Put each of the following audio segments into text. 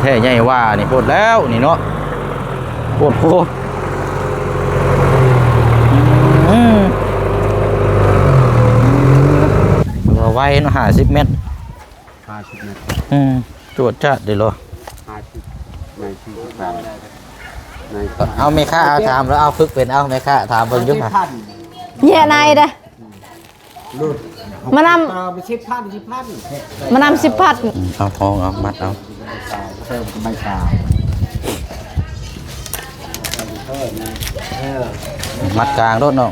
ແທ້ໃຫຍ່ວ່ານີ້ໂພດແລ້ວນີ້ເນາະ ໂພດໂພ ອືມ ວ່າໄວເນາະ ຫ້າສິບແມັດ ຫ້າສິບແມັດ ອືມ ຈວດຈາດເດ້ເນາະ ຫ້າສິບ ໃນສີ່ສິບ ໃນ ເອົາແມ່ຄ້າ ເອົາຖາມແລ້ວ ເອົາຝຶກເປັນ ເອົາແມ່ຄ້າ ຖາມເບິ່ງຢູ່ ຫ້າສິບພັນ ເຍາະນາຍເດ້ ມານຳ ເອີ ໄປສິບພັນ ສິບພັນ ມານຳສິບພັນ ອືມ ເອົາ ຂອງ ເອົາ ມັດເອົາ ເອີ ມັດກາງໂລດນ້ອງ.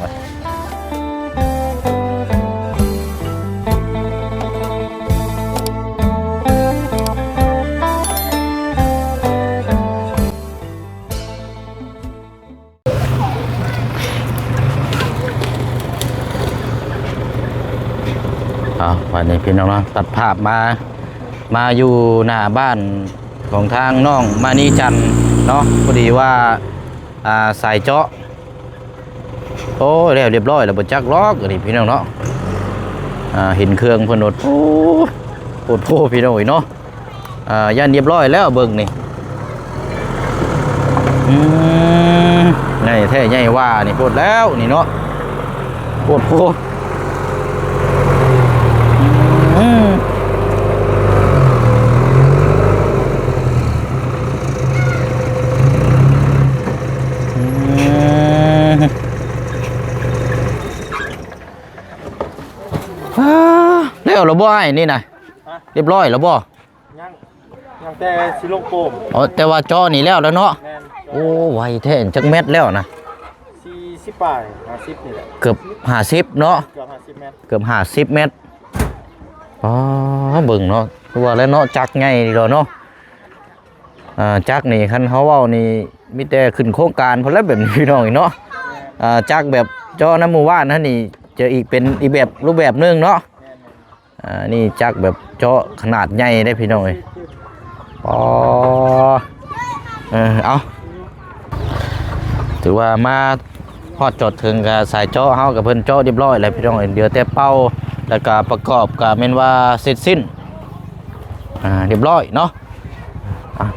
ເອົາ ບັດນີ້ພີ່ນ້ອງເນາະ ຕັດພາບມາ ມາຢູ່ໜ້າບ້ານຂອງທາງນ້ອງມະນີຈັນເນາະ ພໍດີວ່າ ອ່າ ສາຍເຈາະ ໂອ້ ແລ້ວຮຽບຮ້ອຍແລ້ວ ບໍ່ຈັກຫຼອກ ອັນນີ້ພີ່ນ້ອງເນາະ ອ່າ ເຫັນເຄື່ອງເພິ່ນໂລດ ໂອ້ ໂພດໂພພີ່ນ້ອງເອີຍເນາະ ອ່າ ຢ້ານຮຽບຮ້ອຍແລ້ວເບິ່ງນີ້ ອືມ ໃຫຍ່ແທ້ໃຫຍ່ວ່ານີ້ໂພດແລ້ວນີ້ເນາະ ໂພດໂພ ອືມ ອືມ ອ້າ ແລ້ວລະບໍ່ອ້າຍນີ້ນະ? ຮະ? ຮຽບຮ້ອຍລະບໍ່? ຍັງ ຍັງແຕ່ຊິລົງໂປ່ງ ອໍ ແຕ່ວ່າເຈາະນີ້ແລ້ວແລ້ວເນາະ ແມ່ນ ໂອ້ ໄວແທ້ ຈັກແມັດແລ້ວນະ? ສີ່ສິບປາຍ ຫ້າສິບນີ້ແຫຼະ ເກືອບຫ້າສິບເນາະ ເກືອບຫ້າສິບແມັດ ເກືອບຫ້າສິບແມັດ ອໍ ເບິ່ງເນາະ ຄືວ່າແລ້ວເນາະ ຈັກໃຫຍ່ດີດອກເນາະ ອ່າ ຈັກນີ້ຄັນເຮົາເວົ້ານີ້ມີແຕ່ຂຶ້ນໂຄງການພຸ້ນແຫຼະ ແບບນີ້ພີ່ນ້ອງເນາະ ອ່າ ຈັກແບບເຈາະນຳໝູ່ບ້ານຫັ້ນນີ້ ຈະອີກເປັນອີກແບບ ຮູບແບບໜຶ່ງເນາະ ແມ່ນ ອ່າ ນີ້ຈັກແບບເຈາະຂະໜາດໃຫຍ່ເດ້ພີ່ນ້ອງເອີຍ ອໍ ເອີ ເອົາ ຖືວ່າມາຮອດຈອດເຖິງກະສາຍເຈາະເຮົາກະເພິ່ນເຈາະຮຽບຮ້ອຍແລ້ວພີ່ນ້ອງເອີຍ ເຫຼືອແຕ່ເປົ່າ ແລ້ວກະປະກອບກະແມ່ນວ່າເສັດສິ້ນ ອ່າ ຮຽບຮ້ອຍເນາະ ອ່າ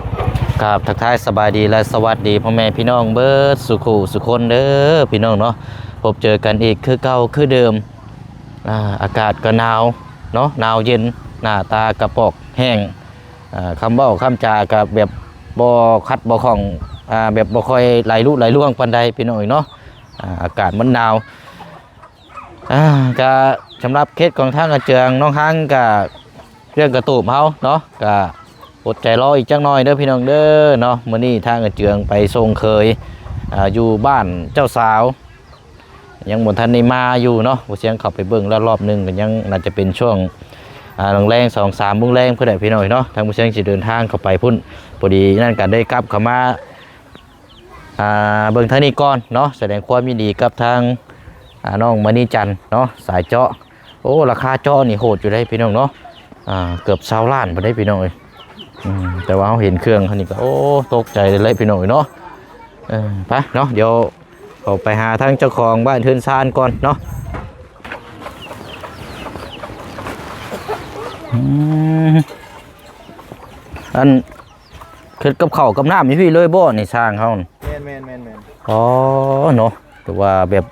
ກາບທັກທາຍສະບາຍດີ ແລະ ສະຫວັດດີພໍ່ແມ່ພີ່ນ້ອງເບິດສູ່ຄູ່ສູ່ຄົນເດີພີ່ນ້ອງເນາະ ພົບເຈີກັນອີກຄືເກົ່າຄືເດີມ ອ່າ ອາກາດກໍໜາວເນາະ ໜາວເຢັນ ໜ້າຕາກະປອກແຫ້ງ ອ່າ ຄຳເວົ້າຄຳຈາກະແບບບໍ່ຂັດບໍ່ຂ້ອງ ອ່າ ແບບບໍ່ຄ່ອຍໄຫຼລຸໄຫຼລ່ວງປານໃດພີ່ນ້ອງເນາະ ອ່າ ອາກາດມັນໜາວ ອ່າ ກະສຳລັບເຂດຂອງທາງອາເຈືອງໜອງຮັງກະ ເລື່ອງກະຕູບເຮົາເນາະ ກະອົດໃຈລໍອີກຈັກໜ່ອຍເດີພີ່ນ້ອງເດີເນາະ ມື້ນີ້ທາງອາເຈືອງໄປສົ່ງເຂີຍ ອ່າ ຢູ່ບ້ານເຈົ້າສາວ ຍັງບໍ່ທັນໄດ້ມາຢູ່ເນາະ ບໍ່ສຽງເຂົ້າໄປເບິ່ງແລ້ວລອບໜຶ່ງ ກະຍັງໜ້າຈະເປັນຊ່ວງ ອ່າ ແລງໆ ສອງສາມໂມງແລງພຸ້ນແຫຼະພີ່ນ້ອງເນາະ ທາງບໍ່ສຽງຊິເດີນທາງເຂົ້າໄປພຸ້ນ ພໍດີນັ້ນກະໄດ້ກັບເຂົ້າມາ ອ່າ ເບິ່ງທາງນີ້ກ່ອນເນາະ ສະແດງຄວາມຍິນດີກັບທາງ ອ່າ ນ້ອງມະນີຈັນເນາະ ສາຍເຈາະ ໂອ້ ລາຄາເຈາະນີ້ໂຫດຢູ່ເດ້ພີ່ນ້ອງເນາະ ອ່າ ເກືອບຊາວລ້ານພຸ້ນເດ້ພີ່ນ້ອງເອີຍ ອືມ ແຕ່ວ່າເຮົາເຫັນເຄື່ອງເຮົານີ້ກະ ໂອ້ ຕົກໃຈເລີຍພີ່ນ້ອງເອີຍເນາະ ເອີ ໄປເນາະ ດຽວເຂົ້າໄປຫາທາງເຈົ້າຂອງບ້ານເຮືອນຊານກ່ອນເນາະ ອືມ ອັນ ເຮັດກັບເຂົ້າກັບນ້ຳຢູ່ພີ້ເລີຍບໍ່ນີ້ ຊ່າງເຮົາ? ແມ່ນໆໆໆ ອໍ ເນາະ ຖືວ່າແບບ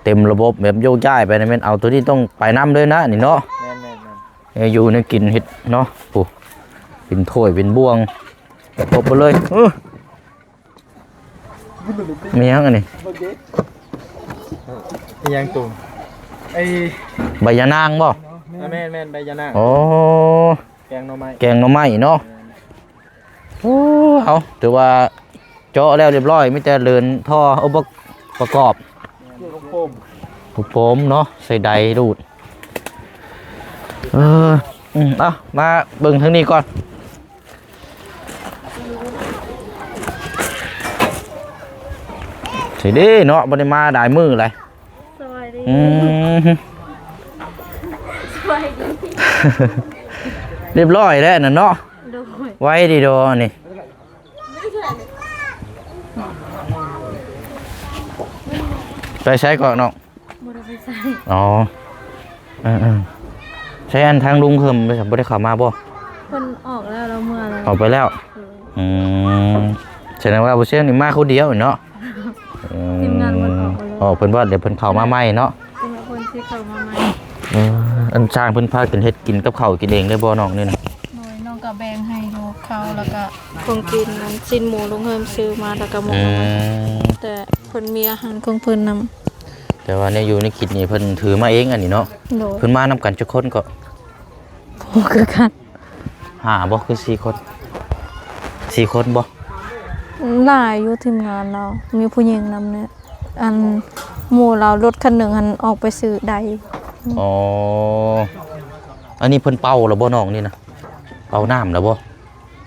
ເຕັມລະບົບ ແບບໂຍກຍ້າຍໄປນີ້ແມ່ນເອົາໂຕນີ້ຕ້ອງໄປນຳເລີຍນະນີ້ເນາະ ແມ່ນໆໆ ແນວຢູ່ແນວກິນເຮັດເນາະ ໂອ້ ເປັນຖ້ວຍເປັນບ່ວງ ຄົບເບິດເລີຍ ເອີ ມີຫຍັງອັນນີ້? ອີຫຍັງຕຸ່ມ? ໄອ້ ໃບຍານາງບໍ່? ອ່າ ແມ່ນໆ ໃບຍານາງ ໂອ້ ແກງໜໍ່ໄມ້ ແກງໜໍ່ໄມ້ເນາະ ແມ່ນ ໂອ້ ເອົາ ຖືວ່າເຈາະແລ້ວຮຽບຮ້ອຍ ມີແຕ່ເດີນທໍ່ ເອົາປະ ປະກອບ ແມ່ນ ລູກໂປ່ງ ລູກໂປ່ງເນາະ ໃສ່ໄດດູດ ເອີ ອືມ ເອົາ ມາເບິ່ງທາງນີ້ກ່ອນ ຊິເດ້ເນາະ ບໍ່ໄດ້ມາຫຼາຍມື້ແລ້ວ ສະບາຍດີ ອືມ ສະບາຍດີ ຮຽບຮ້ອຍແລ້ວນັ້ນເນາະ ໂດຍ ໄວດີດອກນີ້ ໄປໃສເກາະນ້ອງ? ບໍ່ໄດ້ໄປໃສ ອໍ ເອີໆ ໃສ ອັນທາງລຸງເພິ່ນບໍ່ໄດ້ເຂົ້າມາບໍ່? ເພິ່ນອອກແລ້ວ ເອົາເມືອແລ້ວ ອອກໄປແລ້ວ. ໂດຍ. ອືມ ສະແດງວ່າບໍ່ເຊງນີ້ມາຄົນດຽວເນາະ. ອືມ ທີມງານເພິ່ນອອກໄປແລ້ວ ອອກເພິ່ນວ່າດຽວເພິ່ນເຂົ້າມາໃໝ່ເນາະ. ຈັ່ງວ່າເພິ່ນຊິເຂົ້າມາໃໝ່. ເອີ ອັນຊ່າງເພິ່ນພາກັນເຮັດກິນກັບເຂົ້າກິນເອງເລີຍບໍ່ນ້ອງນີ້ນະ? ໂດຍ ນ້ອງກໍແບ່ງໃຫ້ຢູ່ເຂົ້າ ແລ້ວກໍຂອງກິນ ອັນຊີ້ນໝູ ລົງເຮືອນຊື້ມາ ແລ້ວກໍໝົກ ອືມ ແຕ່ເພິ່ນມີອາຫານຂອງເພິ່ນນຳ. ແຕ່ວ່າແນວຢູ່ໃນກິນນີ້ເພິ່ນຖືມາເອງອັນນີ້ເນາະ. ໂດຍ. ເພິ່ນມານຳກັນຈັກຄົນເກາະ? ບໍ່ຄືກັນ. ຫ້າບໍ່ ຄືສີ່ຄົນ? ສີ່ຄົນບໍ່? ຫຼາຍຢູ່ທີມງານລາວ ມີຜູ້ຍິງນຳແດ່. ອັນໝູ່ລາວລົດຄັນໜຶ່ງຫັ້ນອອກໄປຊື້ໄດ້. ອໍ ອັນນີ້ເພິ່ນເປົ່າແລ້ວບໍ່ນ້ອງນີ້ນະ? ເປົ່ານ້ຳແລ້ວບໍ່?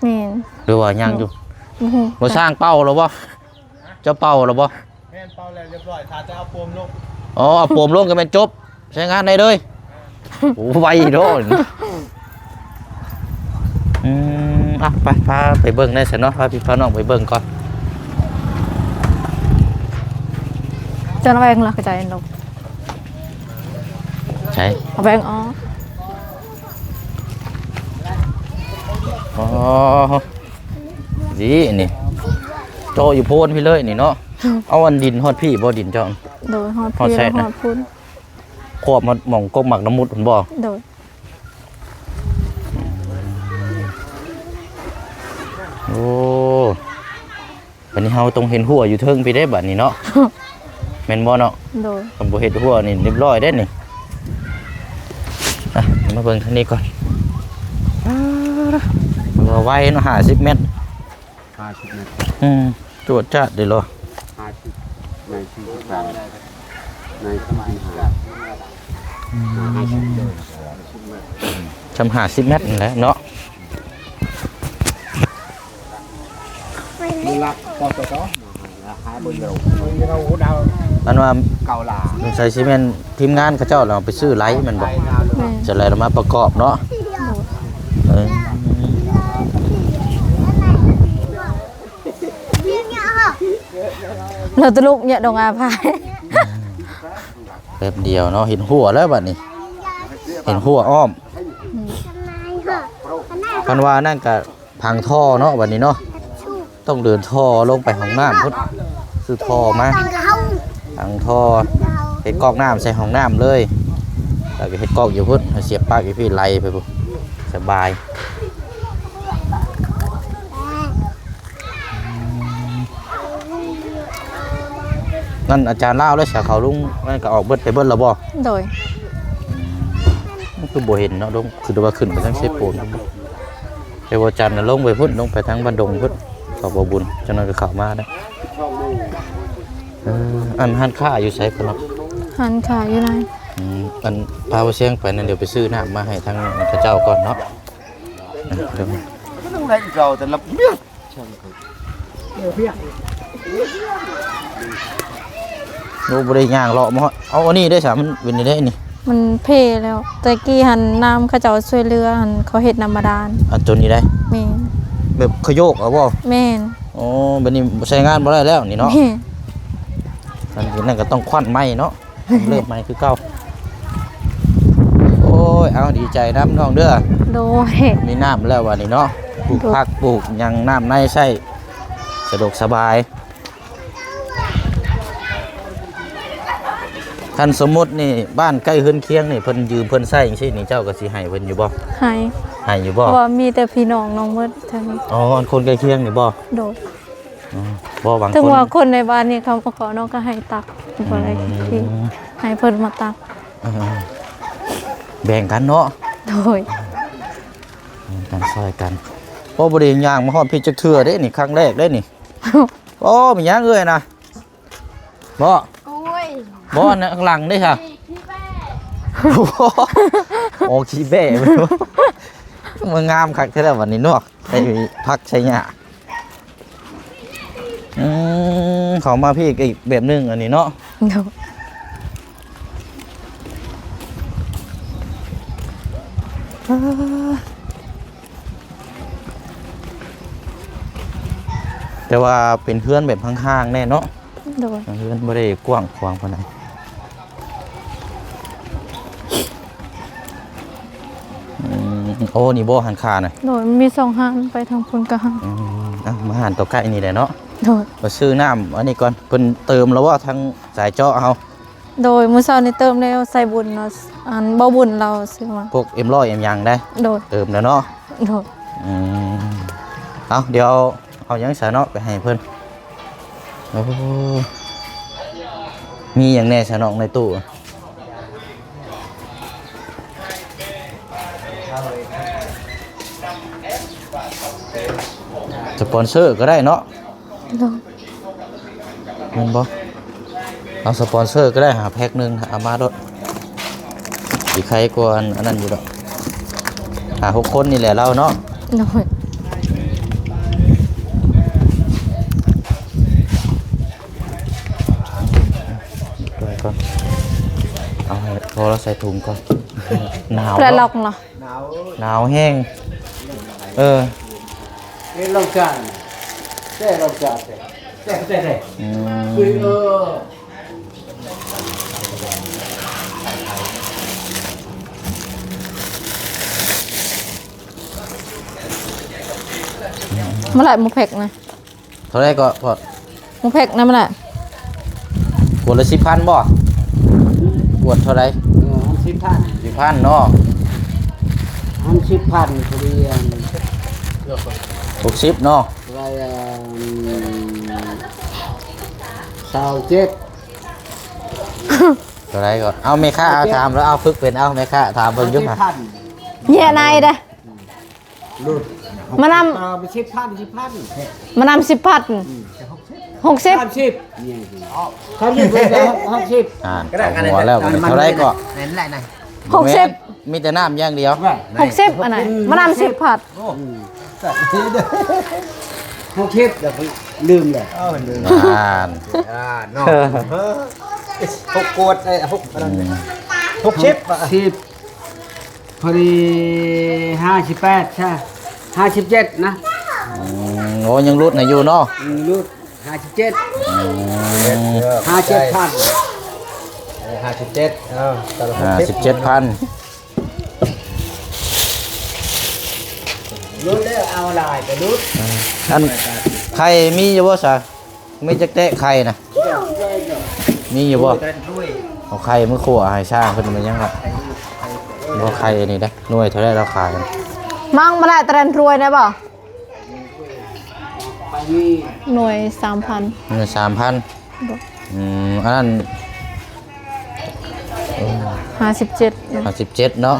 ແມ່ນ. ຫຼືວ່າຍັງຢູ່? ບໍ່ຮູ້. ບໍ່ຊ່າງເປົ່າແລ້ວບໍ່? ເຈົ້າເປົ່າແລ້ວບໍ່? ແມ່ນ ເປົ່າແລ້ວຮຽບຮ້ອຍ ຖ້າແຕ່ເອົາໂຟມລົງ. ອໍ ເອົາໂຟມລົງກໍແມ່ນຈົບ ໃຊ້ງານໄດ້ເລີຍ. ໂອ້ ໄວໂດ. ອືມ ອ່ະ ໄປ ພາໄປເບິ່ງໄດ້ຊັ້ນເນາະ ພາພີ່ພານ້ອງໄປເບິ່ງກ່ອນ. ຈະລະແວງລະກະຈາຍລົງ ໃສ ລະແວງອອກ. ອໍ ດີນີ້ ເຈາະຢູ່ໂພນພີ້ເລີຍນີ້ເນາະ. ເອົາອັນດິນຮອດພີ້ບໍ່ ດິນເຈົ້າ? ໂດຍ ຮອດພີ້ ຮອດໃສ ແລະ ນະ ຮອດພຸ້ນ ຄວບມາໝ່ອງກົກໝາກນ້ຳມຸດພຸ້ນບໍ່? ໂດຍ. ໂອ້ ບັດນີ້ເຮົາຕ້ອງເຮັດຮົ້ວຢູ່ເທິງພີ້ເດ້ບັດນີ້ເນາະ. ແມ່ນບໍ່ເນາະ? ໂດຍ. ຄັນບໍ່ເຮັດຮົ້ວນີ້ຮຽບຮ້ອຍເດ້ນີ້. ອ່ະ ມາເບິ່ງທາງນີ້ກ່ອນ. ອ່າ ວ່າໄວເນາະ ຫ້າສິບແມັດ. ຫ້າສິບແມັດ. ອືມ ຈວດຈາດເດ້ເລາະ. ຫ້າສິບ ໃນສີ່ສິບສາມ ໃນສີ່ສິບຫ້າ ອືມ ຫ້າສິບ ສ່ຳຫ້າສິບແມັດນັ້ນແຫຼະເນາະ. ອັນວ່າ ເກົ້າລ້ານ ສົງໄສຊິແມ່ນທີມງານເຂົາເຈົ້າລະໄປຊື້ໄຫຼແມ່ນບໍ່? ແມ່ນ. ຈະໄຫຼລະມາປະກອບເນາະ. ໂດຍ. ເອີ ລະຕະລຸກເຍາະດົງອາພາຍ ແປັບດຽວເນາະ ເຫັນຮົ້ວແລ້ວບັດນີ້ ເຫັນຮົ້ວອ້ອມ. ອືມ ຄັນວ່ານັ້ນກະ ຝັງທໍ່ເນາະ ບັດນີ້ເນາະ ຕ້ອງເດີນທໍ່ລົງໄປຫ້ອງນ້ຳພຸ້ນ ຊື້ທໍ່ມາ ຝັງທໍ່ ເຮັດກອກນ້ຳໃສ່ຫ້ອງນ້ຳເລີຍ ແລ້ວກໍເຮັດກອກຢູ່ພຸ້ນ ສຽບປາກຢູ່ພີ້ ໄຫຼໄປພຸ້ນ ສະບາຍ. ນັ້ນອາຈານລາວແລ້ວ ສາຂາວລຸງນັ້ນກໍອອກເບິດ ໄປເບິດແລ້ວບໍ່? ໂດຍ. ຄືບໍ່ເຫັນເນາະ ລົງ ຄືວ່າຂຶ້ນໄປທາງເຊໂປນ ແຕ່ວ່າຈັນນະລົງໄປພຸ້ນ ລົງໄປທາງບ້ານດົງພຸ້ນ ເຂົາບໍ່ບຸນ ຈັກໜ້ອຍກໍເຂົ້າມາໄດ້. ເອີ ອັນຮ້ານຄ້າຢູ່ໃສພຸ້ນເນາະ? ຮ້ານຄ້າຢູ່ໃນ ອືມ ອັນພາບໍ່ຊຽງໄປນັ້ນ ດຽວໄປຊື້ນ້ຳມາໃຫ້ທາງເຂົາເຈົ້າກ່ອນເນາະ. ໂອ້ ບໍ່ໄດ້ຍ່າງເລາະມາຮອດ ເອົາ ອັນນີ້ໄດ້ສາ ມັນເປັນຈັ່ງໃດນີ້? ມັນເພແລ້ວ ແຕ່ກີ້ຫັ້ນນ້ຳເຂົາເຈົ້າຊ່ວຍເຫຼືອຫັ້ນ ເຂົາເຮັດນ້ຳບາດານ. ອັນໂຕນີ້ໄດ້? ແມ່ນ. ແບບຂະໂຍກເອົາບໍ່? ແມ່ນ. ອໍ ແບບນີ້ໃຊ້ງານບໍ່ໄດ້ແລ້ວນີ້ເນາະ. ແມ່ນ. ອັນນັ້ນກໍຕ້ອງຂວັນໃໝ່ເນາະ. ເລີ່ມໃໝ່ຄືເກົ່າ. ໂອ້ຍ ເອົາ ດີໃຈນຳນ້ອງເດີ. ໂດຍ. ມີນ້ຳແລ້ວບັດນີ້ເນາະ ປູກ ໂດຍ ຜັກປູກຫຍັງ ນ້ຳໃນໃຊ້ສະດວກສະບາຍ. ຄັນສົມມຸດນີ້ ບ້ານໃກ້ເຮືອນຄຽງນີ້ ເພິ່ນຢືມເພິ່ນໃຊ້ຈັ່ງຊີ້ນີ້ ເຈົ້າກໍຊິໃຫ້ເພິ່ນຢູ່ບໍ່? ໃຫ້. ໃຫ້ຢູ່ບໍ່? ເພາະວ່າມີແຕ່ພີ່ນ້ອງນ້ອງໝົດແຖວນີ້. ອໍ ອັນຄົນໃກ້ຄຽງນີ້ບໍ່? ໂດຍ. ອືມ ບໍ່ ບາງຄົນ ເຖິງວ່າຄົນໃນບ້ານນີ້ເຂົາມາຂໍ ນ້ອງກໍໃຫ້ຕັກ ອືມ ບໍ່ໄດ້ ໃຫ້ເພິ່ນມາຕັກ. ເອີ ແບ່ງກັນເນາະ. ໂດຍ. ແບ່ງກັນຊ່ອຍກັນ. ໂອ້ ບໍ່ໄດ້ຍ່າງມາຮອດພີ້ຈັກເທື່ອເດ້ນີ້ ຄັ້ງແລກເດ້ນີ້. ໂອ້ ມີຫຍັງເອື້ອຍນະ? ບໍ່ ກ້ວຍ ບໍ່ ອັນນັ້ນຂ້າງຫຼັງເດ້ຊະ. ຂີ້ແບ້ ໂອ້ ຂີ້ແບ້ ມາງາມຄັກແທ້ລະບັດນີ້ເນາະ ໃສ່ຜັກໃສ່ຫຍ້າ. ອືມ ເຂົ້າມາພີ້ກໍອີກແບບໜຶ່ງອັນນີ້ເນາະ. ໂດຍ. ແຕ່ວ່າເປັນເຮືອນແບບຫ່າງໆແດ່ເນາະ. ໂດຍ. ເຮືອນບໍ່ໄດ້ກວ້າງຂວາງປານໃດ. ອືມ ໂອ້ ນີ້ບໍ່ຮ້ານຄ້ານະ? ໂດຍ ມີສອງຮ້ານ ໄປທາງພຸ້ນກະຮ້ານ. ອືມ ເອົາ ມາຮ້ານໂຕໃກ້ນີ້ແຫຼະເນາະ. ໂດຍ ໄປຊື້ນ້ຳອັນນີ້ກ່ອນ. ເພິ່ນເຕີມແລ້ວບໍ່ ທາງສາຍເຈາະເຮົາ? ໂດຍ ມື້ເຊົ້ານີ້ເຕີມແລ້ວ ໃສ່ບຸນເນາະ ອັນ ບໍ່ບຸນລາວຊື້ມາ ພວກເອັມຮ້ອຍເອັມຫຍັງໄດ໋. ໂດຍ ເຕີມແລ້ວເນາະ. ໂດຍ ອືມ ເອົາ ດຽວເອົາຫຍັງຊະເນາະ ໄປໃຫ້ເພິ່ນ. ໂອ້ ມີຫຍັງແດ່ຊະນ້ອງໃນຕູ້? ສະປອນເຊີກໍໄດ້ເນາະ. ໂດຍ ແມ່ນບໍ່? ເອົາສະປອນເຊີກໍໄດ້ຫາແພັກໜຶ່ງ ເອົາມາໂລດ ຊິໄຄກວ່າອັນ ອັນນັ້ນຢູ່ດອກ. ຫ້າຫົກຄົນນີ້ແຫຼະລາວເນາະ. ໂດຍ ໄປກ່ອນ ເອົາໃຫ້ພໍລາວໃສ່ຖົງກ່ອນ. ໜາວເນາະ ແປລັອກເນາະ. ໜາວ ໜາວແຮງ. ເອີ ເຮັດລອງຈານ ແຕ່ລອງຈານ ແຕ່ ແຕ່ ແຕ່ ອືມ ເອີ ມາຫຼາຍໝູ່ແພັກນະ. ເທົ່າໃດກໍພອດ? ໝູ່ແພັກນຳລະ ກວດລະສິບພັນບໍ່? ກວດເທົ່າໃດ? ເອີ ສິບພັນ ສິບພັນເນາະ. ອັນສິບພັນ ພໍດີອັນ ຫົກສິບເນາະ. ໄດ້ອັນ ຊາວເຈັດ ເທົ່າໃດກໍ ເອົາແມ່ຄ້າ ເອົາຖາມແລ້ວ ເອົາຝຶກເປັນ ເອົາແມ່ຄ້າຖາມເບິ່ງຢູ່ ເອົາເຈັດພັນ ແຍ່ນາຍເດ້. ມານຳ ເອີ ສິບພັນ ສິບພັນ ມານຳ ສິບພັນ ອືມ ຫົກສິບ ສາມສິບ ນີ້ ສາມສິບ ຫົກສິບ ອ່ານ ເອົາຫົວແລ້ວບັດນີ້ ເທົ່າໃດກໍ? ນັ້ນແຫຼະນະ ຫົກສິບ ມີແຕ່ນ້ຳຢ່າງດຽວ ຫົກສິບ ອັນນັ້ນ ອືມ ມານຳ ສິບພັນ ໂອ້ ອືມ ຫົກສິບ ແລ້ວລືມແລ້ວ ເອີ ລືມ ອ່ານ ອ່າ ເນາະ ຫົກກວດ ເອີ ຫົກ ອືມ ຫົກສິບ ຫົກສິບ ພໍດີ ຫ້າສິບແປດ ໃຊ່ ຫ້າສິບເຈັດນະ. ອືມ ໂອ້ ຍັງຫຼຸດໃຫ້ຢູ່ເນາະ. ອືມ ຫຼຸດ ຫ້າສິບເຈັດ ອືມ ຫ້າສິບເຈັດພັນ ເອີ ຫ້າສິບເຈັດ ເອີ ຫ້າສິບເຈັດພັນ ຫຼຸດແລ້ວ ເອົາຫຼາຍກໍຫຼຸດ. ອັນໄຂ່ມີຢູ່ບໍ່ຊະ? ມີຈັກແຕະໄຂ່ນະ? ມີຢູ່ບໍ່? ເອົາໄຂ່ມາຂົ້ວໃຫ້ຊ່າງເພິ່ນ ແມ່ນຫຍັງລະ? ບໍ່ ໄຂ່ອັນນີ້ເດ້ ໜ່ວຍເທົ່າໃດລາວຂາຍ? ມັງມະລະຕະແລນຖ້ວຍໄດ້ບໍ່? ໜ່ວຍສາມພັນ ໜ່ວຍສາມພັນ. ອືມ ອັນນັ້ນ ຫ້າສິບເຈັດ ຫ້າສິບເຈັດເນາະ.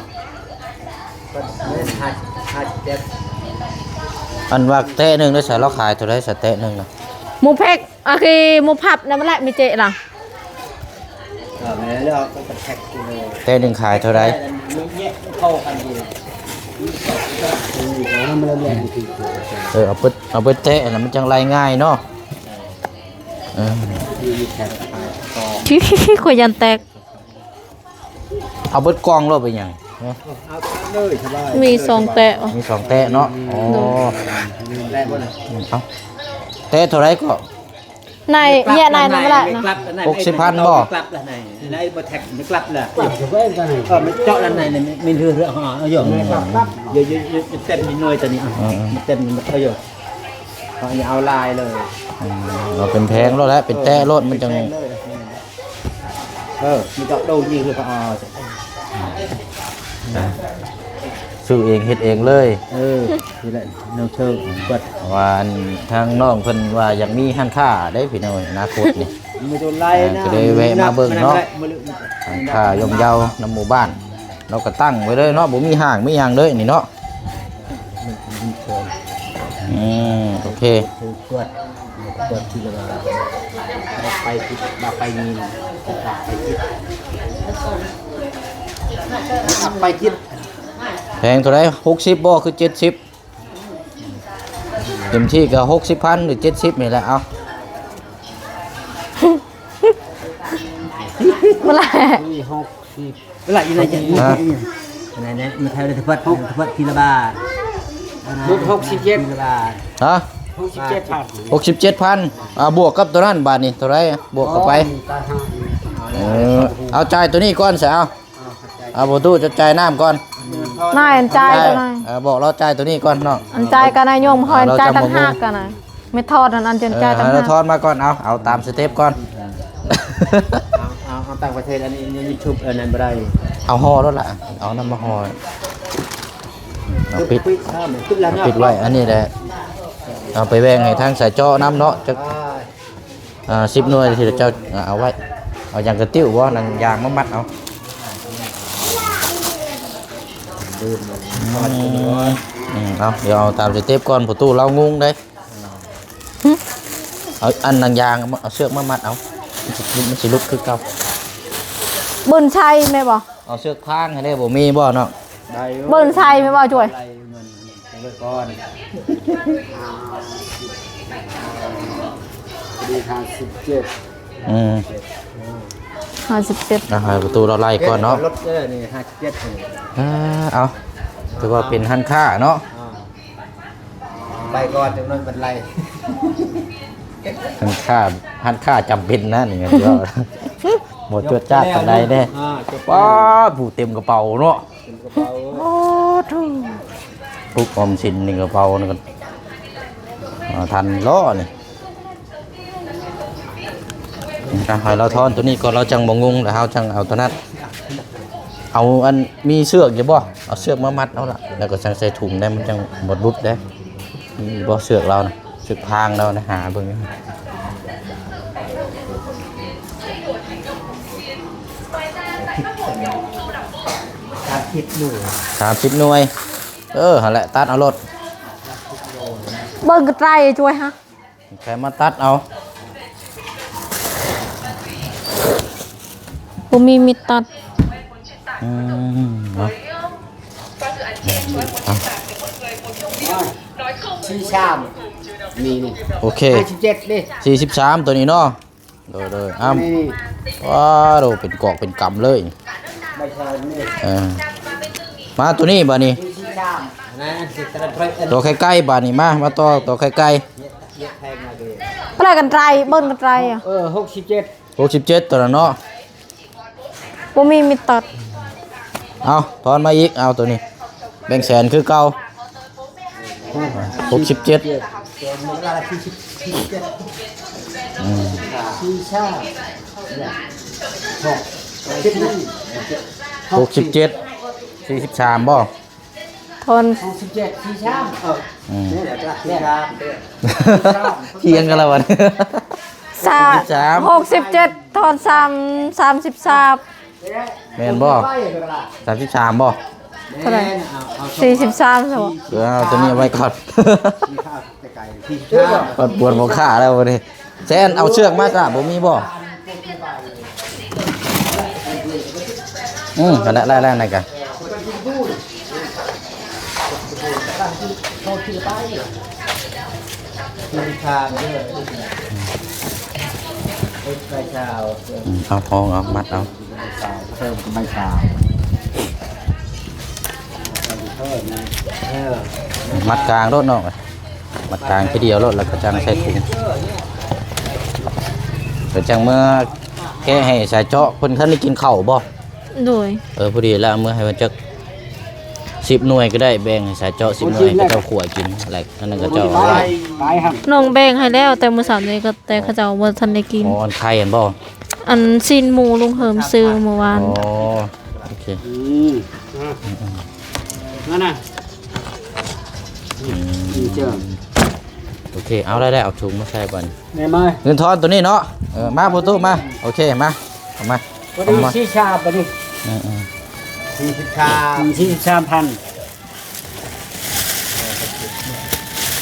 ອັນວ່າແຕະໜຶ່ງໄດ້ສະ ລາວຂາຍເທົ່າໃດສະ ແຕະໜຶ່ງນະ? ໝູ່ແພັກ ອາ ຄືໝູ່ພັບນະ ມັນແຫຼະມີເຈລະ ແຕະໜຶ່ງຂາຍເທົ່າໃດ? ເອີ ເອົາໄປ ເອົາໄປແຕະຫັ້ນນະ ມັນຈັ່ງໄລ່ງ່າຍເນາະ. ເອີ ຂ້ອຍຢ້ານແຕກ. ເອົາເບິດກ່ອງໂລດ ເປັນຫຍັງ? ເອົາເລີຍ ສະບາຍ. ມີສອງແຕະ ມີສອງແຕະເນາະ. ໂອ້ ແຕະເທົ່າໃດກໍ? ນາຍ ເຍະນາຍ ນັ້ນລະ ຫົກສິບພັນບໍ່? ເອີ ມັນເຈາະນັ້ນໃນ ມັນເຫຼືອ ເອີ ເອົາຢູ່ ເຕັມໜ່ວຍຕົວນີ້ ເຕັມ ເອົາຢູ່ ເອົາຫຼາຍເລີຍ. ເອົາເປັນແຜງໂລດແຫຼະ ເປັນແຕະໂລດ ມັນຈັ່ງ ເອີ ມີດອກໂດຍນີ້ຄືເຂົາເອົາ ຊື້ເອງເຮັດເອງເລີຍ. ເອີ ນີ້ແຫຼະນ້ອງເຊີງ ວ່າອັນທາງນ້ອງເພິ່ນວ່າຢາກມີຮ້ານຄ້າເດ້ພີ່ນ້ອງ ອະນາຄົດນີ້ ເອີ ກໍເລີຍແວະມາເບິ່ງເນາະ. ຮ້ານຄ້າຍ່ອມເຍົານຳໝູ່ບ້ານ ເຮົາກໍຕັ້ງໄວ້ເລີຍເນາະ ບໍ່ມີຫ້າງມີຫຍັງເລີຍນີ້ເນາະ. ອືມ ໂອເຄ ກວດ ກວດທີ່ລະວ່າ ໄປຜິດ ໄປນີ້ນະ ໄປຜິດ ໄປຜິດ. ແພງເທົ່າໃດ? ຫົກສິບບໍ່ ຄືເຈັດສິບ? ເຕັມທີ່ກໍຫົກສິບພັນ ຫຼື ເຈັດສິບນີ້ແຫຼະ. ເອົາ ບໍ່ລະ ນີ້ຫົກສິບ ລະອີນະ ຮະ ອັນນັ້ນນະ ມາແຖວເດ ສະພັດ ສະພັດ ພີລະບາ ຫຼຸດຫົກສິບເຈັດ ພີລະບາ ຮະ ຫົກສິບເຈັດພັນ ຫົກສິບເຈັດພັນ. ອ່າ ບວກກັບຕົວນັ້ນບາດນີ້ເທົ່າໃດ? ບວກເຂົ້າໄປ ໂອ້ຍ ຕາຍຫ່າ ເອີ ເອົາຈ່າຍຕົວນີ້ກ່ອນຊະ ເອົາ ເອົາ ພໍ່ຕູ້ ເຈົ້າຈ່າຍນ້ຳກ່ອນ. ອືມ ນາຍອັນຈ່າຍຕົວນາຍ ເອີ ບອກລາວຈ່າຍຕົວນີ້ກ່ອນເນາະ ອັນຈ່າຍກັບນາຍຍົມ ເອີ ເຮົາອັນຈ່າຍຕ່າງຫາກກັນນະ ເອີ ແມ່ທອດອັນ ອັນຈະຈ່າຍຕ່າງຫາກ ເອີ ເອົາທອນມາກ່ອນ ເອົາ ເອົາຕາມສະເຕັບກ່ອນ ເອົາ ເອົາຕ່າງປະເທດ ອັນນີ້ YouTube ອັນນັ້ນບໍ່ໄດ້ ເອົາຫໍ່ໂລດລະ ເອົານຳມາຫໍ່ ເອົາປິດ ປິດ ປິດແລ້ວເນາະ ເອົາປິດໄວ້ ອັນນີ້ແຫຼະ ເອົາໄປແບ່ງໃຫ້ທາງສາຍເຈາະນຳເນາະ ຈັກ ອ່າ ສິບໜ່ວຍທີ່ເຈົ້າ ອ່າ ເອົາໄວ້ ເອົາຫຍັງກະຕິ້ວບໍ່ ໜັງຢາງມາມັດເອົາ ອືມ ເອົາ ດຽວເອົາຕາມສະເຕັບກ່ອນ ປະຕູລາວງົງເດ້ ເອົາອັນໜັງຢາງ ເອົາເຊືອກມາມັດເອົາ ມັນຊິ ມັນຊິຫຼຸດຄືເກົ່າ ເບິ່ນໃສ່ແມ່ນບໍ່? ເອົາເຊືອກພາງໃຫ້ແດ່ ບໍ່ມີບໍ່ເນາະ? ໄດ້ຢູ່ ເບິ່ນໃສ່ແມ່ນບໍ່ ຈວຍ? ໄດ້ຢູ່ ເບິ່ງກ່ອນ ພໍດີຫ້າສິບເຈັດ ອືມ ຫ້າສິບເຈັດ ອ່າ ໃຫ້ປະຕູລາວໄລ່ກ່ອນເນາະ ລົດເດີນີ້ ຫ້າສິບເຈັດນີ້ ອ່າ ເອົາ ຖືວ່າເປັນຮ້ານຄ້າເນາະ ອ່າ ໄປກ່ອນ ຈັກໜ້ອຍມັນໄລ່ ຮ້ານຄ້າ ຮ້ານຄ້າຈຳເປັນນະນີ້ ບໍ່ຈວດຈ້າດປານໃດເດ້ ອ່າ ຈົບແລ້ວ ວ້າ ຜູ້ເຕັມກະເປົາເນາະ ເຕັມກະເປົາ ໂອ້ໂທ້ ປຸກອອມສິນໃນກະເປົານີ້ກໍ ອ່າ ທັນເລາະນີ້ ອ່ະ ໃຫ້ລາວທອນໂຕນີ້ກ່ອນ ລາວຈັ່ງບໍ່ງົງ ແລ້ວເຮົາຈັ່ງເອົາໂຕນັ້ນ ເອົາອັນ ມີເຊືອກຢູ່ບໍ່? ເອົາເຊືອກມາມັດເອົາລະ ແລ້ວກໍຈັ່ງໃສ່ຖົງໄດ້ ມັນຈັ່ງບໍ່ຫຼຸດເດ້ ມີບໍ່ເຊືອກລາວນະ? ເຊືອກພາງລາວນະ ຫາເບິ່ງຢູ່ ສາມສິບໜ່ວຍ ສາມສິບໜ່ວຍ ເອີ ຫັ້ນແຫຼະ ຕັດເອົາໂລດ ເບິ່ງກະໄຕຈວຍຮະ ໃຄມາຕັດເອົາ ບໍ່ມີມີດຕັດ ອືມ ເນາະ ເອົາ ສີ່ສິບສາມ ນີ້ ນີ້ ໂອເຄ ສີ່ສິບສາມ ໂຕນີ້ເນາະ ໂດຍໆ ອ້ຳ ນີ້ ວ້າໂດ ເປັນກອກເປັນກຳເລີຍ ໃບຊານີ້ ເອີ ມາໂຕນີ້ບາດນີ້ ສີ່ສິບສາມ ໂຕໄກໆ ບາດນີ້ ມາ ມາຕໍ່ໂຕໄກໆ ປະໄລກັນໄຕ ເບິ່ງກັນໄຕ ເອີ ຫົກສິບເຈັດ ຫົກສິບເຈັດ ໂຕນັ້ນເນາະ ບໍ່ມີມີດຕັດ ເອົາ ທອນມາອີກ ເອົາໂຕນີ້ ແບ່ງແສນຄືເກົ່າ ຫົກສິບເຈັດ ອືມ ຫົກສິບເຈັດ ສີ່ສິບສາມບໍ່? ທອນ ຫົກສິບເຈັດ ສີ່ສິບສາມ ເອີ ອືມ ນີ້ແຫຼະ ສີ່ສິບສາມ ຖຽງກັນແລ້ວບັດນີ້ ສາມສິບສາມ ຫົກສິບເຈັດ ທອນສາມ ສາມສິບສາມ ແມ່ນບໍ່? ສາມສິບສາມບໍ່? ເທົ່າໃດ? ສີ່ສິບສາມ ຊະບໍ່? ເອີ ເອົາໂຕນີ້ເອົາໄວ້ກ່ອນ ປວດຫົວຂ້າແລ້ວບັດນີ້ ແຊນ ເອົາເຊືອກມາຊະ ບໍ່ມີບໍ່? ອືມ ຫັ້ນແຫຼະ ໄລ່ໆ ນັ້ນກະ ອືມ ເອົາ ເອົາ ມັດເອົາ ເອີ ໄມ້ຂາວ ມັດກາງໂລດນ້ອງ ມັດກາງທີດຽວໂລດ ແລ້ວກະຈັ່ງໃສ່ຖົງ ແລ້ວຈັ່ງເມືອແກະໃຫ້ສາຍເຈາະ ເພິ່ນທັນໄດ້ກິນເຂົ້າບໍ່? ໂດຍ ເອີ ພໍດີແລ້ວ ເອົາເມືອໃຫ້ເພິ່ນຈັກສິບໜ່ວຍກໍໄດ້ ແບ່ງໃຫ້ສາຍເຈາະສິບໜ່ວຍ ເຂົາເຈົ້າຂົ້ວກິນ ແລ້ວອັນນັ້ນເຂົາເຈົ້າເອົາໄວ້ ນ້ອງແບ່ງໃຫ້ແລ້ວ ແຕ່ມື້ເຊົ້ານີ້ກໍ ແຕ່ເຂົາເຈົ້າບໍ່ທັນໄດ້ກິນ ອໍ ອັນໄຂ່ຫັ້ນບໍ່? ອັນຊີ້ນໝູລຸງເຫີມຊື້ມື້ວານ ອໍ ໂອເຄ ອືມ ອ່າ ນັ້ນນະ ອືມ ໂອເຄ ເອົາໄດ້ແລ້ວ ເອົາຖົງມາໃສ່ກ່ອນ ແມ່ນບໍ່? ເງິນທອນໂຕນີ້ເນາະ ເອີ ມາປະຕູມາ ໂອເຄ ມາ ເອົາມາ ພໍດີສີ່ຊາບ ບາດນີ້ ອືມໆ ສີ່ສິບສາມ ສີ່ສິບສາມພັນ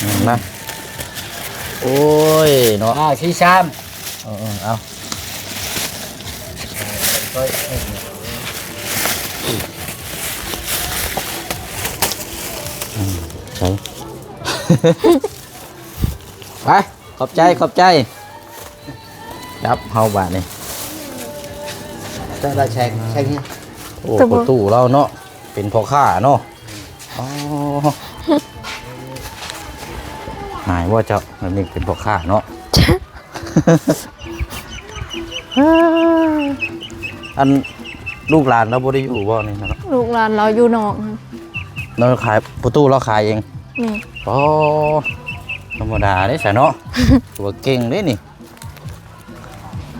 ອືມ ມາ ໂອ້ຍເນາະ ອ່າ ສີ່ສິບສາມ ເອີໆ ເອົາ ອືມ ໃສ່ ໄປ ຂອບໃຈ ຂອບໃຈ ຈັບເຮົາບາດນີ້ ຈະໄດ້ແຊງ ແຊງນີ້ ໂອ້ ປະຕູລາວເນາະ ເປັນພໍ່ຄ້າເນາະ ອໍ ຫາຍບໍ່ເຈົ້າ ແບບນີ້ເປັນພໍ່ຄ້າເນາະ ອັນ ລູກຫຼານລາວບໍ່ໄດ້ຢູ່ບໍ່ນີ້ນະ? ລູກຫຼານລາວຢູ່ນອກ ລາວຂາຍ ພໍ່ຕູ້ລາວຂາຍເອງ? ແມ່ນ. ອໍ ທຳມະດາເດ້ຊະເນາະ ຖືວ່າເກັ່ງເດ້ນີ້.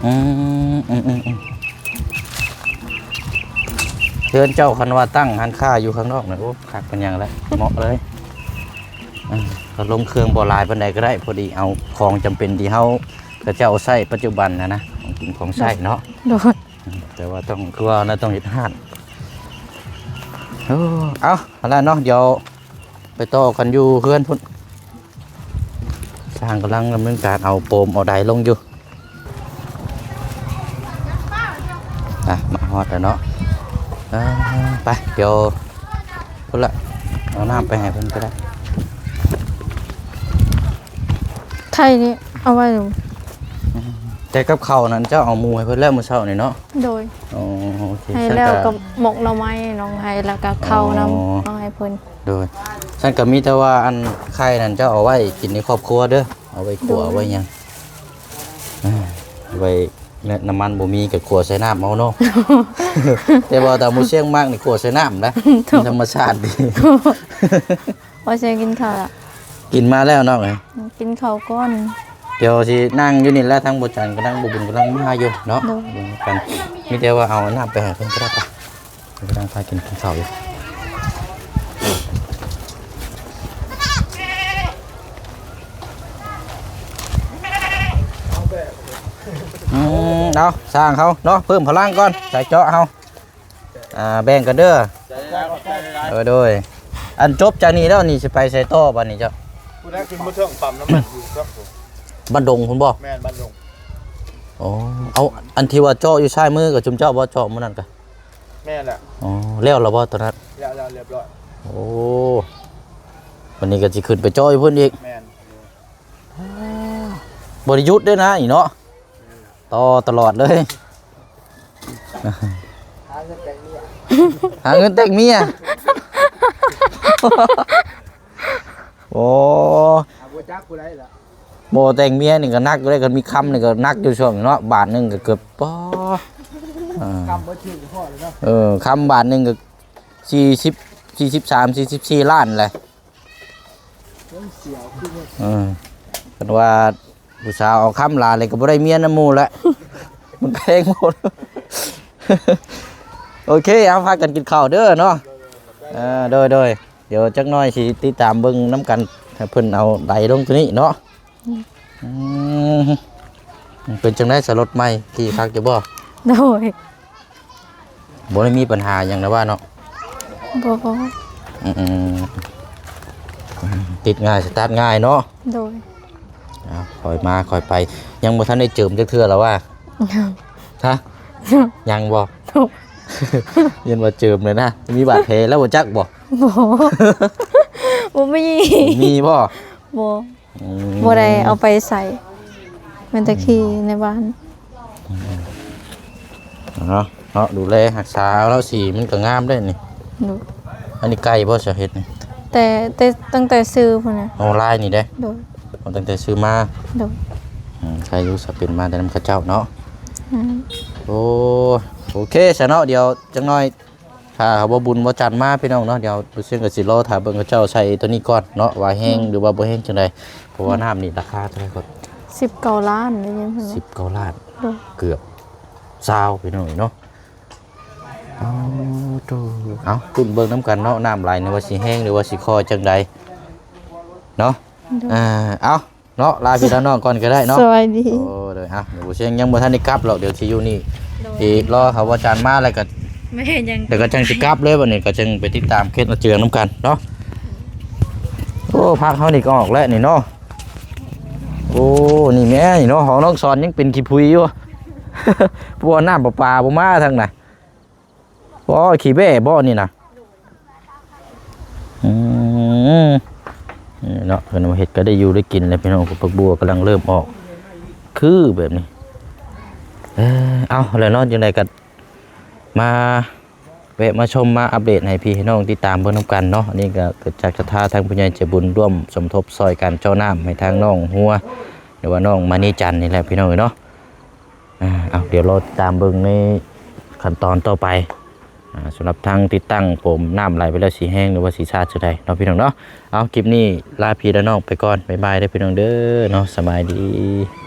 ອືມ ອືມ ອືມ ອືມ ເຮືອນເຈົ້າຄັນວ່າຕັ້ງຮ້ານຄ້າຢູ່ຂ້າງນອກນະ ໂອ້ ຄັກປານຫຍັງລະ ເໝາະເລີຍ. ອືມ ກໍລົງເຄື່ອງບໍ່ຫຼາຍປານໃດກໍໄດ້ ພໍດີເອົາຂອງຈຳເປັນທີ່ເຮົາ ເຂົາເຈົ້າໃຊ້ປັດຈຸບັນນະນະ ຂອງກິນຂອງໃຊ້ເນາະ. ໂດຍ. ອືມ ແຕ່ວ່າຕ້ອງ ຄືວ່ານະ ຕ້ອງເຮັດຮ້ານ. ໂອ້ ເອົາ ຫັ້ນລະເນາະ ດຽວໄປຕໍ່ກັນຢູ່ເຮືອນພຸ້ນ. ຊ່າງກຳລັງດຳເນີນການເອົາໂຟມເອົາໃດລົງຢູ່. ອ່ະ ມາຮອດແລ້ວເນາະ. ເອີ ໄປ ດຽວ ພຸ້ນລະ ເອົານ້ຳໄປໃຫ້ເພິ່ນກໍໄດ້. ໄຂ່ນີ້ເອົາໄວ້ ອືມ ແຕ່ກັບເຂົ້ານັ້ນເຈົ້າເອົາໝູໃຫ້ເພິ່ນແລ້ວມື້ເຊົ້ານີ້ເນາະ? ໂດຍ. ອໍ ໂອເຄ ໃຫ້ແລ້ວ ຊັ້ນກໍ ກັບໝົກໜໍ່ໄມ້ນ້ອງໃຫ້ ແລ້ວກໍເຂົ້ານຳ ອໍ ເອົາໃຫ້ເພິ່ນ. ໂດຍ. ຊັ້ນກໍມີແຕ່ວ່າອັນໄຂ່ນັ້ນເຈົ້າເອົາໄວ້ກິນໃນຄອບຄົວເດີ ເອົາໄວ້ຂົ້ວ ໂດຍ ເອົາໄວ້ຫຍັງ ອ່າ ໄວ້ ແລະ ນ້ຳມັນບໍ່ມີກໍຂົ້ວໃສ່ນ້ຳເອົາເນາະ. ແຕ່ວ່າຕາມໝູຊຽງມັກນີ້ຂົ້ວໃສ່ນ້ຳນະ. ໂດຍ. ທຳມະຊາດດີ. ບໍ່ໃຊ່ກິນເຂົ້າລະ ກິນມາແລ້ວເນາະ. ກິນເຂົ້າກ່ອນ. ດຽວຊິນັ່ງຢູ່ນີ້ແຫຼະ ທາງບໍ່ຈັນກຳລັງ ບໍ່ບຸນກຳລັງມາຢູ່ເນາະ. ໂດຍ. ເບິ່ງນຳກັນ ມີແຕ່ວ່າເອົານ້ຳໄປໃຫ້ເພິ່ນກໍໄດ້ປະ. ກຳລັງພາກັນກິນເຂົ້າຢູ່. ອືມ ເອົາ ຊ່າງເຮົາເນາະ ເພີ່ມພະລັງກ່ອນ ສາຍເຈາະເຮົາ. ອ່າ ແບ່ງກັນເດີ. ໂດຍ ໂດຍ. ອັນຈົບຈາກນີ້ແລ້ວນີ້ຊິໄປໃສຕໍ່ບັດນີ້ເຈົ້າ? ຜູ້ໃດຂຶ້ນມາເທິງປ້ຳນ້ຳມັນຢູ່ເທິງພຸ້ນ. ບ້ານດົງພຸ້ນບໍ່? ແມ່ນ ບ້ານດົງ. ອໍ ເອົາ ອັນທີ່ວ່າເຈາະຢູ່ຊ້າຍມືກໍຊຸມເຈົ້າບໍ່ ເຈາະມື້ນັ້ນກະ? ແມ່ນແຫຼະ. ອໍ ແລ້ວລະບໍ່ຕອນນັ້ນ? ແລ້ວ ແລ້ວ ລຽບຮ້ອຍ. ໂອ້ ວັນນີ້ກໍຊິຂຶ້ນໄປເຈາະຢູ່ພຸ້ນອີກ. ແມ່ນ. ບໍ່ໄດ້ຢຸດເດ້ນະນີ້ເນາະ ຕໍ່ຕະຫຼອດເລີຍ. ຫາເງິນແຕ່ງເມຍ ຫາເງິນແຕ່ງເມຍ. ໂອ້ ຫາບໍ່ຈັກຜູ້ໃດລະ. ບໍ່ແຕ່ງເມຍນີ້ກໍໜັກຢູ່ເດ້ ຄັນມີຄຳນີ້ກໍໜັກຢູ່ຊ່ວງນີ້ເນາະ ບາດໜຶ່ງກໍເກືອບ ປາ ເອີ ຄຳບໍ່ຖືກພໍເລີຍເນາະ. ເອີ ຄຳບາດໜຶ່ງກໍສີ່ສິບ ສີ່ສິບສາມ ສີ່ສິບສີ່ລ້ານແຫຼະ. ເອີ ເພິ່ນວ່າຜູ້ສາວເອົາຄຳຫຼາຍແລ້ວກໍບໍ່ໄດ້ເມຍນຳໝູ່ແຫຼະ ມັນແພງໂພດ. ໂອເຄ ເຮົາພາກັນກິນເຂົ້າເດີເນາະ. ເອີ ໂດຍ ໂດຍ. ດຽວຈັກໜ້ອຍຊິຕິດຕາມເບິ່ງນຳກັນ ໃຫ້ເພິ່ນເອົາໄດລົງໂຕນີ້ເນາະ. ອືມ ອືມ ເປັນຈັ່ງໃດສະ ລົດໃໝ່ຂີ່ຄັກຢູ່ບໍ່? ໂດຍ. ບໍ່ໄດ້ມີບັນຫາຫຍັງນະວ່າເນາະ? ບໍ່. ອືມ ອືມ ຕິດງ່າຍ ສະຕາດງ່າຍເນາະ? ໂດຍ. ເອົາ ຄ່ອຍມາຄ່ອຍໄປ ຍັງບໍ່ທັນໄດ້ເຈີມຈັກເທື່ອລະວ່າ? ຮະ? ຍັງບໍ່? ໂດຍ. ຢ້ານວ່າເຈີມເລີຍນະ ມີບາດແຜແລ້ວບໍ່ຈັກບໍ່? ບໍ່ ບໍ່ມີ. ມີບໍ່? ບໍ່. ອືມ ບໍ່ໄດ້ເອົາໄປໃສ່ ແມ່ນແຕ່ຂີ່ໃນບ້ານ. ເນາະ ເນາະ ດູແລຮັກສາເອົາລະ ສີມັນກໍງາມເດ້ນີ້. ໂດຍ. ອັນນີ້ໄກ່ບໍ່ ສາເຮັດນີ້? ແຕ່ ແຕ່ ຕັ້ງແຕ່ຊື້ພຸ້ນນະ. ອໍ ລາຍນີ້ເດ້? ໂດຍ. ອໍ ຕັ້ງແຕ່ຊື້ມາ. ໂດຍ. ອືມ ໃຄ່ຢູ່ ສາເປັນມາແຕ່ນຳເຂົາເຈົ້າເນາະ. ອືມ ໂອ້ ໂອເຄຊະເນາະ ດຽວຈັກໜ້ອຍ ຖ້າເຮົາບໍ່ບຸນບໍ່ຈັນມາພີ່ນ້ອງເນາະ ດຽວບໍ່ເຊື່ອກໍຊິລໍຖ້າເບິ່ງເຂົາເຈົ້າໃສ່ຕົວນີ້ກ່ອນເນາະ ວ່າແຮງ ອືມ ຫຼືວ່າບໍ່ແຮງຈັ່ງໃດ ເພາະວ່າ ອືມ ນ້ຳນີ້ລາຄາເທົ່າໃດກໍ ສິບເກົ້າລ້ານ ໄດ້ຍິນເພິ່ນວ່າ ສິບເກົ້າລ້ານ ໂດຍ ເກືອບຊາວ ພີ່ນ້ອງເນາະ. ເອົາ ເອົາ ລຸ້ນເບິ່ງນຳກັນເນາະ ນ້ຳໄຫຼນີ້ວ່າຊິແຮງ ຫຼືວ່າຊິຄ່ອຍຈັ່ງໃດເນາະ. ໂດຍ ອ່າ ເອົາ ເນາະ ລາພີ່ລານ້ອງກ່ອນກໍໄດ້ເນາະ ສະບາຍດີ. ໂອ້ ໂດຍ ອ່ະ ດຽວບໍ່ເຊງຍັງບໍ່ທັນໄດ້ກັບດອກ ດຽວຊິຢູ່ນີ້ ໂດຍ ຊິລໍເຂົາວ່າຈານມາແລ້ວກໍ ແມ່ນ ຍັງ ດຽວກໍຈັ່ງຊິກັບເລີຍ ບັດນີ້ກໍຈຶ່ງໄປຕິດຕາມເຂດເອົາເຈືອນຳກັນເນາະ. ໂອ້ ຜັກເຮົານີ້ກໍອອກແລ້ວນີ້ເນາະ. ໂອ້ ນີ້ແມ່ນີ້ເນາະ ຂອງນ້ອງສອນຍັງເປັນຂີ້ຜຸຍຢູ່ ເພາະວ່ານ້ຳປະປາບໍ່ມາທາງນະ. ບໍ່ ຂີ້ແບ້ບໍ່ນີ້ນະ? ອືມ ນີ້ເນາະ ເພິ່ນເຮັດກໍໄດ້ຢູ່ໄດ້ກິນແລ້ວ ພີ່ນ້ອງ. ຜັກບົວກຳລັງເລີ່ມອອກ ຄືແບບນີ້. ເອີ ເອົາແລ້ວເນາະ ຈັ່ງໃດກໍມາແວະມາຊົມ ມາອັບເດດໃຫ້ພີ່ໃຫ້ນ້ອງຕິດຕາມເບິ່ງນຳກັນເນາະ. ອັນນີ້ກໍເກີດຈາກສັດທາທາງຜູ້ໃຫຍ່ໃຈບຸນ ຮ່ວມສົມທົບຊ່ອຍກັນເຈາະນ້ຳໃຫ້ທາງໜອງຫົວ ຫຼືວ່ານ້ອງມະນີຈັນນີ້ແຫຼະ ພີ່ນ້ອງເອີຍເນາະ. ອ່າ ເອົາ ດຽວລໍຕິດຕາມເບິ່ງໃນຂັ້ນຕອນຕໍ່ໄປ ອ່າ ສຳລັບທາງຕິດຕັ້ງໂປມ ນ້ຳໄຫຼໄປແລ້ວຊິແຮງ ຫຼືວ່າຊິຊາດຈັ່ງໃດເນາະພີ່ນ້ອງເນາະ. ເອົາ ຄລິບນີ້ລາພີ່ລານ້ອງໄປກ່ອນ ບາຍບາຍເດີພີ່ນ້ອງເດີເນາະ ສະບາຍດີ.